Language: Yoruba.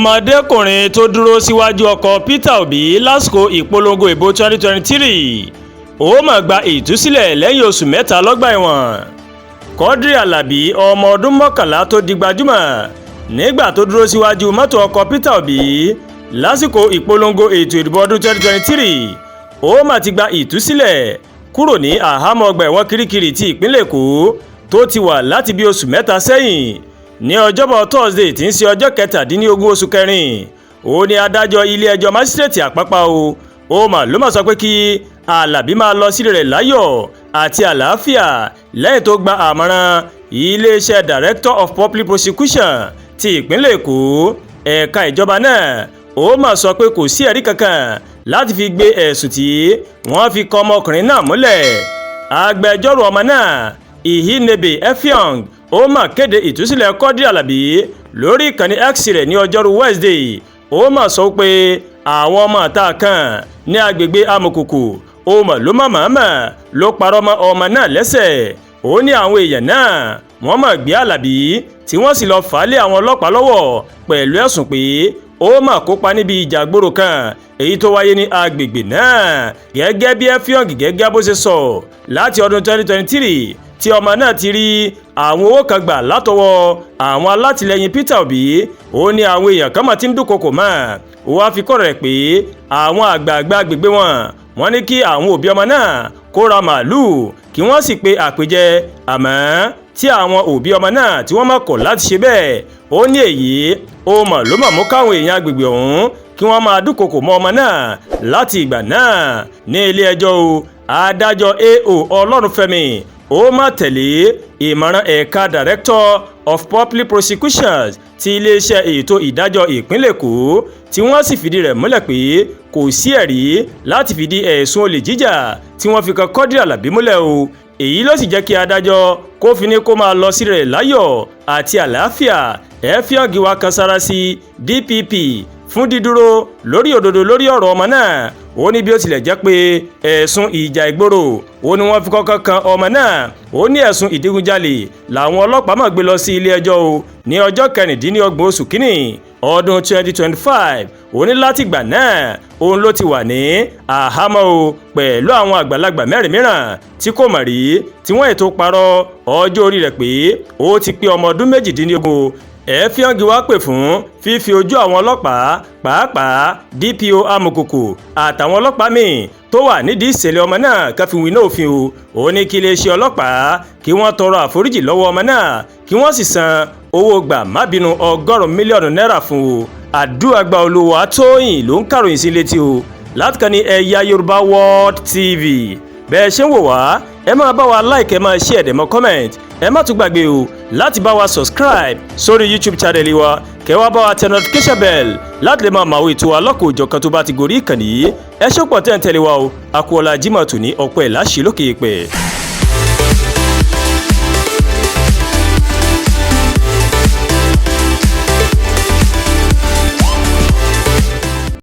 Ọmọdékùnrin tó dúró síwájú ọkọ̀ Peter Obi lásìkò ìpolongo ìbò 2023, ó mà gba ìtúsílẹ̀ lẹ́yìn oṣù 3 lọ́gbà ẹ̀wọ̀n. Quadri Alábí, ọmọ ọdún 11 tó di gbajúmọ̀ nígbà tó dúró síwájú mọ́tò ọkọ̀ Peter Obi lásìkò ìpolongo ètò ìdìbò ọdún 2023, ó mà ti gba ìtúsílẹ̀ kúrò ní àhámọ́ ọgbà ẹ̀wọ̀n Kirikiri ti ìpínlẹ̀ Èkó tó ti wà láti bí oṣù 3 sẹ́yìn. Ní Ọjọ́bọ̀ Thursday tí ń ṣe ọjọ́ 17 oṣù kẹrin, ó ní adájọ́ ilé-ẹjọ́ májísírèètì Àpápá o, ó mà ló mà sọ pé kí Alábí máa lọ sílé rẹ̀ láyọ̀ àti àlàáfíà lẹ́yìn tó gba àmọ̀ràn iléeṣẹ́ Director of Public Prosecution ti ìpínlẹ̀ Èkó. Ẹ̀ka ìjọba náà ó mà sọ pé kò sí ẹ̀rí kankan láti fi gbé ẹ̀sùn tí wọ́n fi kọ ọmọkùnrin náà múlẹ̀. Agbẹjọ́rò ọmọ náà, Ihinebe Effiong, ó mà kéde ìtúsílẹ̀ Quadri Alábí lórí ìkànnì X rẹ̀ ní ọjọ́rú Wednesday. Ó mà sọ pé àwọn ọmọ ìta kan ní agbègbè Amòkòkò ó mà ló má màmá ló parọ́ mọ́ ọmọ náà lẹ́sẹ̀. Ó ní àwọn èèyàn náà wọ́n mà gbé Alábí tí wọ́n sì lọ́ọ́ fà á lé àwọn ọlọ́pàá lọ́wọ́ pẹ̀lú ẹ̀sùn pé ó mà kópa níbi ìjà gbòòrò kan èyí tó wáyé ní agbègbè náà. Gẹ́gẹ́ bí Effiong gẹ́gẹ́ bó ṣe sọ, láti ọdún 2023 tí ọmọ náà ti rí àwọn owó kan gbà látọwọ́ àwọn alátìlẹyìn Peter Obi, ó ní àwọn èèyàn kan mà ti ń dúnkokò mọ́. Ó wáá fi kọ́ rẹ̀ pé àwọn àgbààgbà agbègbè wọn, wọ́n ní kí àwọn òbí ọmọ náà kó ra màálùú kí wọ́n sì pe àpèjẹ, àmọ́ tí àwọn òbí ọmọ náà tí wọ́n má kọ̀ láti ṣe bẹ́ẹ̀. Ó ní èyí ó mọ̀ ló mọ̀ mú káwọn èèyàn agbègbè ọ̀hún kí wọ́n máa dúnkokò mọ́ ọmọ náà láti ìgbà náà. Ní ilé ẹjọ́ o, adájọ́ A.O. Ọlọ́runfẹ́mi ó má tẹ̀lé ìmọ̀ràn ẹ̀ka Director of Public Prosecutions ti iléeṣẹ́ ètò ìdájọ́ ìpínlẹ̀ Èkó, tí wọ́n sì fìdí rẹ̀ múlẹ̀ pé kò sí ẹ̀rí láti fìdí ẹ̀sùn olè jíjà tí wọ́n fi kan Quadri Alábí múlẹ̀ o. Èyí ló sì jẹ́ kí adájọ́ kó fi ní kó máa lọ sí rẹ̀ láyọ̀ àti àlàáfíà. Effiong wá kan sára sí DPP fún dídúró lórí òdodo lórí ọ̀rọ̀ ọmọ náà. Ó ní bí ó tilẹ̀ jẹ́ pé ẹ̀sùn ìjà ìgboro ó ní wọ́n fi kọ́kọ́ kan ọmọ náà, ó ní ẹ̀sùn ìdígunjalè làwọn ọlọ́pàá máa gbé lọ sí ilé ẹjọ́ o ní ọjọ́ 26 oṣù kínní ọdún 2025. Ó ní látìgbà náà òun ló ti wà ní àhámọ́ o pẹ̀lú àwọn àgbàlagbà mẹ́rin mìíràn tí kò mọ̀ rí, tí wọ́n ètò parọ́ ọjọ́ orí rẹ̀ pé ó ti pé ọmọ ọdún 18. Effiong wá pè fún fífi ojú àwọn ọlọ́pàá, pàápàá DPO Amòkòkò àtàwọn ọlọ́pàá míì tó wà nídìí ìṣẹ̀lẹ̀ ọmọ náà kan fi winá òfin o. Ó ní kí iléeṣẹ́ ọlọ́pàá kí wọ́n tọrọ àforíjì lọ́wọ́ ọmọ náà, kí wọ́n sì san owó gbà má bínú 100 mílíọ̀nù náírà fún o. Àdúràgbà Olúwa Tóyìn ló ń kàròyìn sí létí o láti kàn ní Ẹ̀yà Yorùbá World TV. Bẹ́ẹ̀ ṣe ń wò wá, ẹ máa bá wa like, ẹ máa share, ẹ dẹ̀ máa comment. Ẹ má tún gbàgbé o láti bá wa subscribe sórí YouTube channel wa, kẹ́ wá bá wa tẹ notification bell láti lè máa mọ àwọn ètò alọ́kọ̀ òjọ̀kan tó bá ti gorí ìkànnì yìí. Ẹ ṣé pọ̀ tẹ́ ń tẹ̀lé wa o. Akúọlá Jimoh tòní ọ̀pọ̀ ẹ̀ láṣẹ lókè èèpẹ̀.